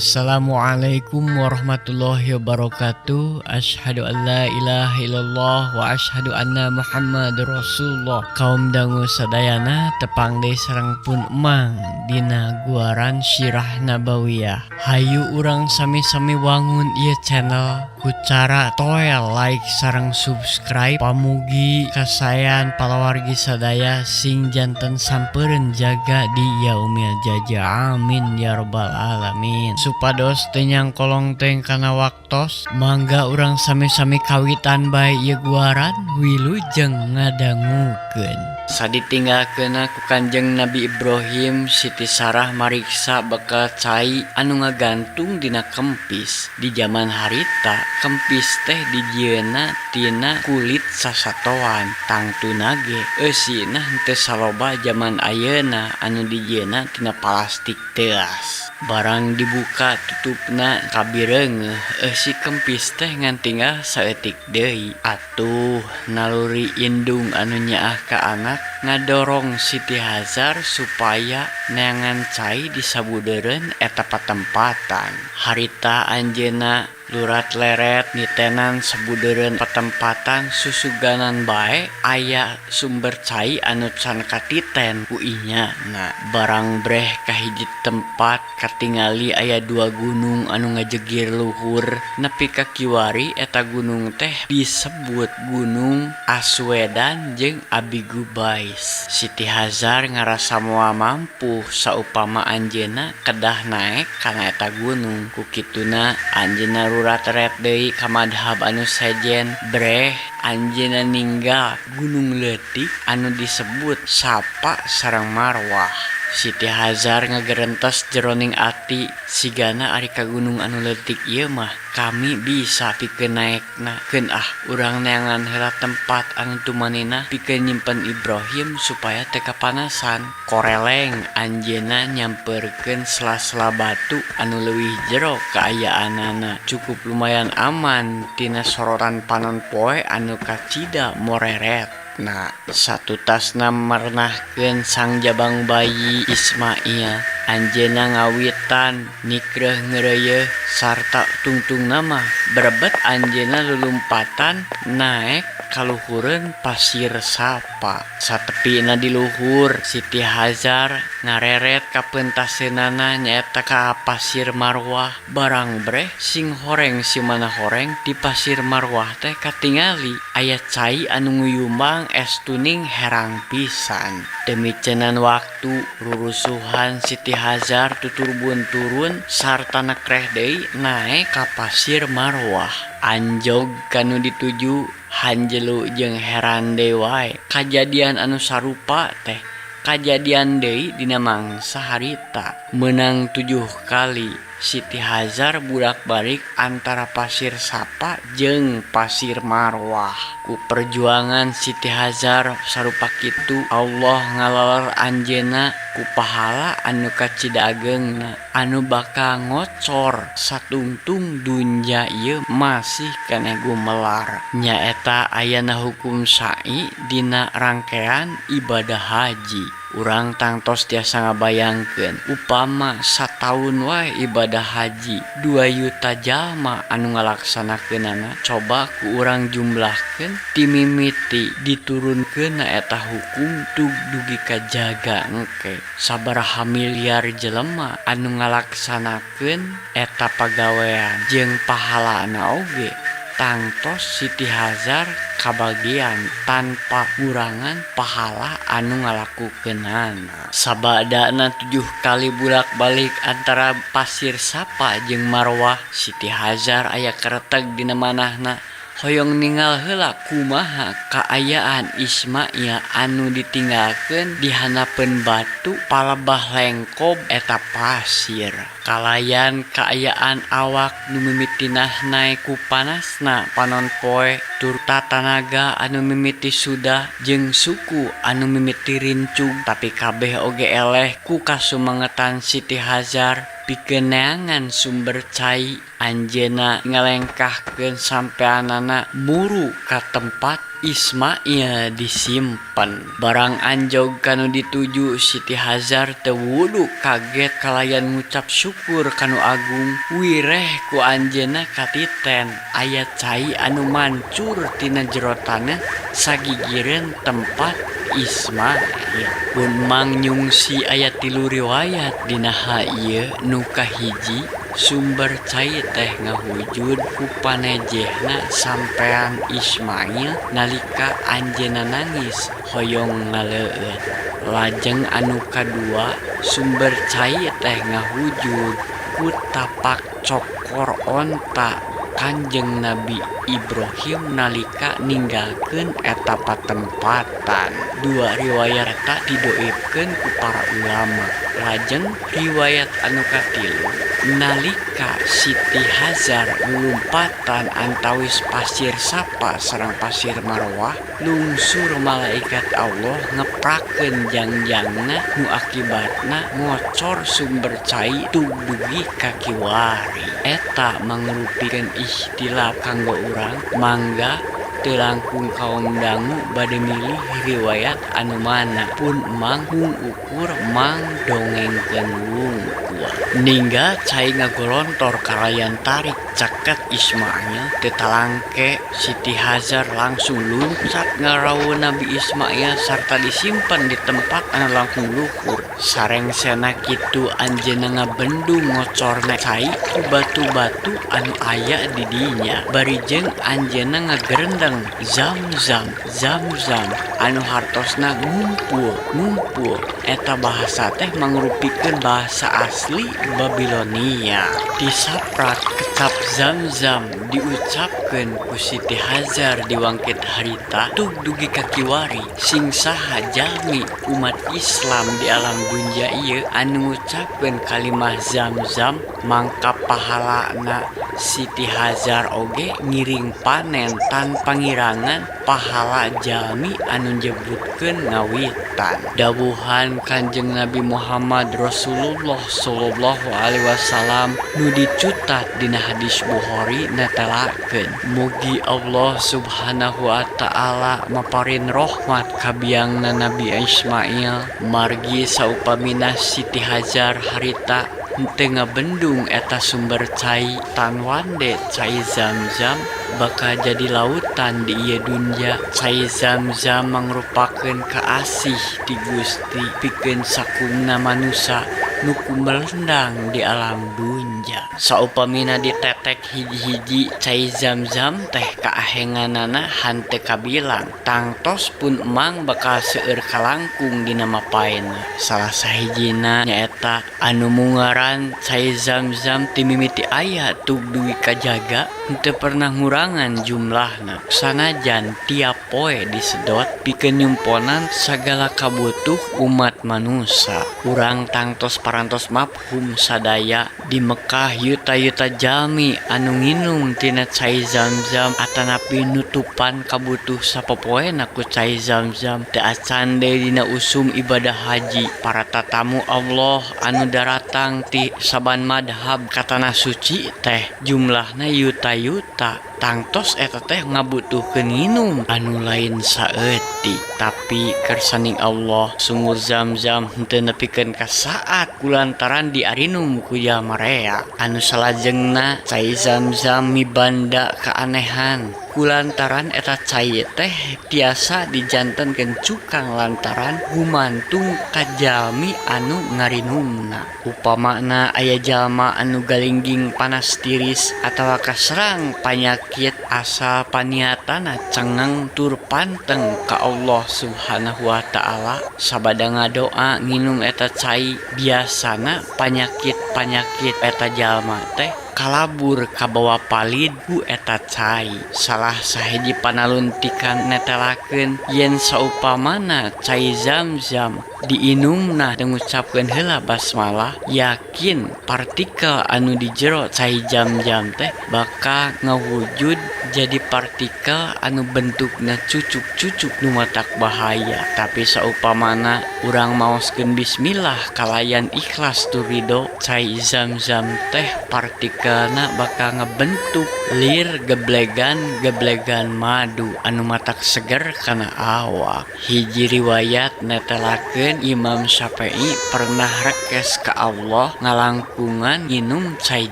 Assalamualaikum warahmatullahi wabarakatuh. Asyhadu an la ilaha illallah wa asyhadu anna Muhammad Rasulullah. Kaum dangu sadayana, tepang deui sareng pun emang dina guaran Sirah Nabawiyah. Hayu urang sami-sami wangun ieu channel ku cara toel like sareng subscribe. Pamugi kasaean palawargi sadaya sing janten sampeureun jaga di yaumil jaza, amin ya robbal alamin. Supados teu nyangkolong teuing kana waktos, mangga urang sami-sami kawitan bae ieu guaran. Wilujeng ngadangukeun. Saditinggalkeunna ku Kanjeng Nabi Ibrahim, Siti Sarah mariksa bekal cai anu ngagantung dina kempis. Di jaman harita kempis teh dijieunna tina kulit sasatoan, tangtuna ge eusina henteu saloba jaman ayeuna anu dijieunna tina plastik teuas. Barang dibuka tutupna, kabireungeuh eusi kempis teh ngan tinggal saeutik deui. Atuh naluri indung anu nyaah ka anak ngadorong Siti Hajar supaya neangan cai di sabudeureun eta patempatan. Harita anjeunna lurat leret nitenan sabudeureun patempatan, susuganan bae aya sumber cai anu can katiten ku inyana. Barang breh ka hiji tempat, katingali aya dua gunung anu ngajegir luhur nepi ka kiwari. Eta gunung teh disebut Gunung Aswedan jeung Abi Gubais. Siti Hajar ngarasa moal mampu saupama anjeunna kedah naek kana eta gunung. Ku kituna anjeunna rurat-ret deui ka madhab anu sejen. Breh anjeunna ninggal gunung leutik anu disebut Safa sareng Marwah. Siti Hajar ngagerentes jeroning ati, "Sigana ari ka gunung anu leutik ieu mah kami bisa pikeun naekna. Keun ah, urang neangan heula tempat anu tumaninah pikeun nyimpen Ibrahim supaya teu kapanasan." Koreleng anjeunna nyamperkeun sela-sela batu anu leuwih jero kaayaanana, cukup lumayan aman tina sorotan panon poe anu kacida moreret. Nah, satutasna merenahkeun sang jabang bayi Ismail, anjeunna ngawitan nikreuh ngeureuyeuh sarta tungtungna mah berebet anjeunna lulumpatan naek ka luhureun pasir Safa. Satepina di luhur, Siti Hajar ngareret ka peuntaseunana, nyaeta ka pasir Marwah. Barang breh, sing horeng simana horeng, di pasir Marwah teh katingali aya cai anu nguyumbang es tuning herang pisan. Teu micenan waktu, rurusuhan Siti Hajar tuturbun turun sarta nekreh deui naek ka pasir Marwah. Anjog kanu dituju, hanjelu jeung heran deui wae. Kajadian anu sarupa teh kajadian deui dina mangsa harita. Meunang tujuh kali Siti Hajar bulak-balik antara pasir Safa jeung pasir Marwah. Ku perjuangan Siti Hajar sarupa kitu, Allah ngalaler anjeunna ku pahala anu kacida ageungna anu bakal ngocor satungtung dunya ieu masih keneh gumelar, nyaeta ayana hukum sa'i dina rangkean ibadah haji. Urang tangtos tiasa ngabayangkeun upama sataun wae ibadah haji 2 yuta jalma anu ngalaksanakeunana. Coba ku urang jumlahkeun ti mimiti diturunkeunna eta hukum tug dugi ka jaga engke, sabaraha miliar jelema anu ngalaksanakeun eta pagawean jeung pahalana oge tangtos Siti Hajar kabagian tanpa ngurangan pahala anu ngalakukeunana. Sabadana tujuh kali bulak-balik antara pasir Safa jeung Marwah, Siti Hajar aya kereteg dina manahna, hoyong ningal heula kumaha kaayaan Ismail anu ditinggalkeun di handapeun batu palebah lengkob eta pasir. Kalayan kaayaan awak nu mimitina naek ku panasna panon poe turta tanaga anu mimiti sudah jeung suku anu mimiti rincug, tapi kabeh oge eleh ku kasumangetan Siti Hajar. Pikeun neangan sumber cai anjeunna ngalengkahkeun sampeanana muru ka tempat Ismail disimpen. Barang anjog ka nu dituju Siti Hajar teu wudu kaget kalayan ngucap syukur ka Nu Agung wireh ku anjeunna katiten aya cai anu mancur tina jero taneuh sagigireun tempat Ismail. Pun Mang nyungsi aya tilu riwayat dina hal ieu nu kahiji sumber cai teh ngahujud ku panejehna sampean Ismail nalika anjeunna nangis hoyong ngaleueut. Lajeng anu kadua sumber cai teh ngahujud ku tapak cokor onta Kanjeng Nabi Ibrahim nalika ninggalkeun eta patempatan. Dua riwayat eta didoifkeun ku para ulama. Lajeng riwayat anu katilu nalika Siti Hajar lulumpatan antawis pasir Safa sareng pasir Marwah lungsur malaikat Allah ngeprakeun jangjangna nu akibatna ngocor sumber cai tug dugi ka kiwari. Eta mangrupikeun ikhtilaf kanggo urang mangga teu langkung kaum dangu bade milih riwayat anu mana pun Mang mung ukur Mang dongengkeun wungkul. Ninggal cai ngagolontor kalayan tarik caket Ismail teu talangke Siti Hajar langsung luncat ngarawu Nabi Ismail sarta disimpen di tempat anu langkung luhur. Sarengsena kitu anjeunna ngabendung ngocorna cai ku batu-batu anu aya di dinya bari jeung anjeunna ngagerendeng Zam-zam zam-zam anu hartosna ngumpul ngumpul eta bahasa teh mangrupikeun bahasa asli Babilonia. Tisaprak kecap zam-zam diucapkeun ku Siti Hajar diwangkit harita tug dugi ka kiwari sing saha jalmi umat Islam di alam dunya ieu anu ngucapkeun kalimah zam-zam mangka pahalana Siti Hajar oge ngiring panen tanpa ngirangan pahala jalmi anu nyebutkeun ngawitan. Dawuhan Kanjeng Nabi Muhammad Rasulullah sallallahu alaihi wasallam nu dicutat dina hadis Bukhari netelakeun mugi Allah Subhanahu wa taala maparin rahmat ka biangna Nabi Ismail margi saupamina Siti Hajar harita henteu ngabendung eta sumber cai tanwande cai zam-zam bakal jadi lautan di ieu dunya. Cai zam-zam mangrupakeun kaasih ti Gusti pikeun sakumna manusa nu kumelendang di alam dunya. Saupamina ditetek hiji-hiji cai zam-zam teh kaahenganana henteu kabilang tangtos pun Emang bakal seueur kalangkung dina mapaena. Salah sahijina nyaeta anu mungaran cai zam-zam ti mimiti aya tug dugi kajaga henteu pernah ngurangan jumlahna sanajan tiap poe disedot pikeun nyumponan sagala kabutuh umat manusa. Urang tangtos parantos mafhum sadaya di Mekah yuta-yuta jalmi anu nginum tina cai zam-zam atanapi nutupan kabutuh sapopoena ku cai zam-zam. Teu acan deui dina usum ibadah haji para tatamu Allah anu daratang ti saban madhab ka tanah suci teh jumlahna yuta-yuta tangtos eta teh ngabutuhkeun nginum anu lain saeutik. Tapi kersaning Allah sumur zam-zam henteu nepikeun ka saat kulantaran diarinum ku jalma rea. Anu salajengna cai zam-zam mibanda keanehan kulantaran eta cai teh tiasa dijantenkeun cukang lantaran gumantung ka jalmi anu ngarinumna. Upamana aya jalma anu galingging panas tiris atawa kaserang panyakit asal paniatana cengeng tur panteng ka Allah Subhanahu wa taala sabada ngadoa nginum eta cai biasana panyakit-panyakit eta jalma teh kalabur kabawa palid ku eta cai. Salah sahiji panaluntikan netelakeun yen saupamana cai zam-zam Diinumna teu ngucapkeun heula basmalah, yakin partikel anu di jero cai jam-jam teh bakal ngawujud jadi partikel anu bentukna cucuk-cucuk nu matak bahaya. Tapi saupamana urang maoskeun bismillah kalayan ikhlas tur ridho, cai zam-zam teh partikelna bakal ngebentuk lir geblegan-geblegan madu anu matak seger kana awak. Hiji riwayat netelakeun Imam Syafi'i pernah rekes ka Allah ngalangkungan nginum cai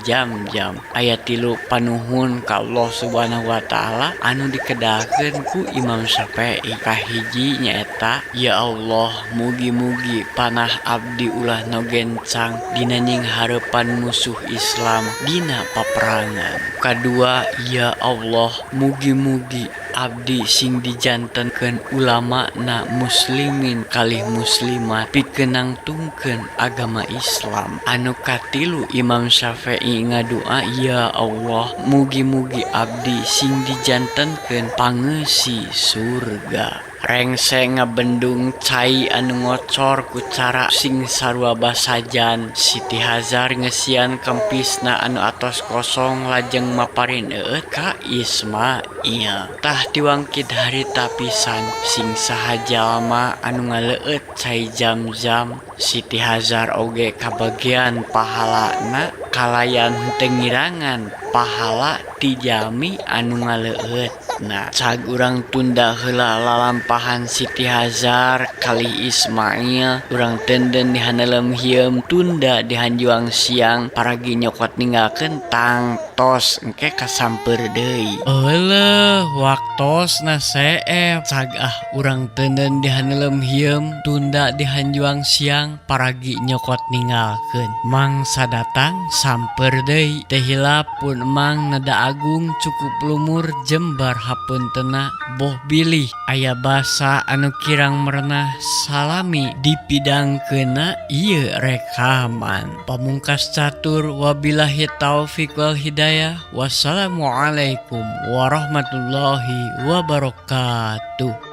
jam-jam. Aya 3 panuhun ka Allah Subhanahu wa Ta'ala anu dikedalkeun ku Imam Syafi'i. Kahiji nyaeta, ya Allah, mugi-mugi panah abdi ulah nu gencang dina nyinghareupan musuh Islam dina paperangan. Kadua, ya Allah, mugi-mugi abdi sing dijantenkeun ulama na muslimin kalih muslimat pikeun nangtungkeun agama Islam. Anu katilu, Imam Syafi'i ngadua, ya Allah, mugi-mugi abdi sing dijantenkeun pangeusi surga. Rengse ngabendung cai anu ngocor ku cara sing sarua basajan. Siti Hajar ngeusian kempisna anu atos kosong lajeng maparin eueut ka Ismail. Tah, tiwangkid harita pisan sing saha jalma anu ngaleueut cai jam-jam, Siti Hajar oge kabagian pahalana kalayan henteu ngirangan pahala ti jalmi anu ngaleueut. Nah, cag urang tunda heula lalampahan Siti Hajar kalih Ismail. Urang tenden di haneleum hieum, tunda di hanjuang siang, paragi nyokot ninggalkeun tangtos engke kasampeur deui. Euleuh, waktosna seep. Cag ah urang tenden di haneleum hieum, tunda di hanjuang siang, paragi nyokot ninggalkeun. Mangsa datang samper deui. Teu hilap pun emang nada agung cukup lumur jembar hapuntenna, boh bilih aya basa anu kirang merenah salami dipidangkeunna ieu rekaman. Pamungkas catur, wabillahi taufik wal hidayah, wassalamualaikum warahmatullahi wabarakatuh.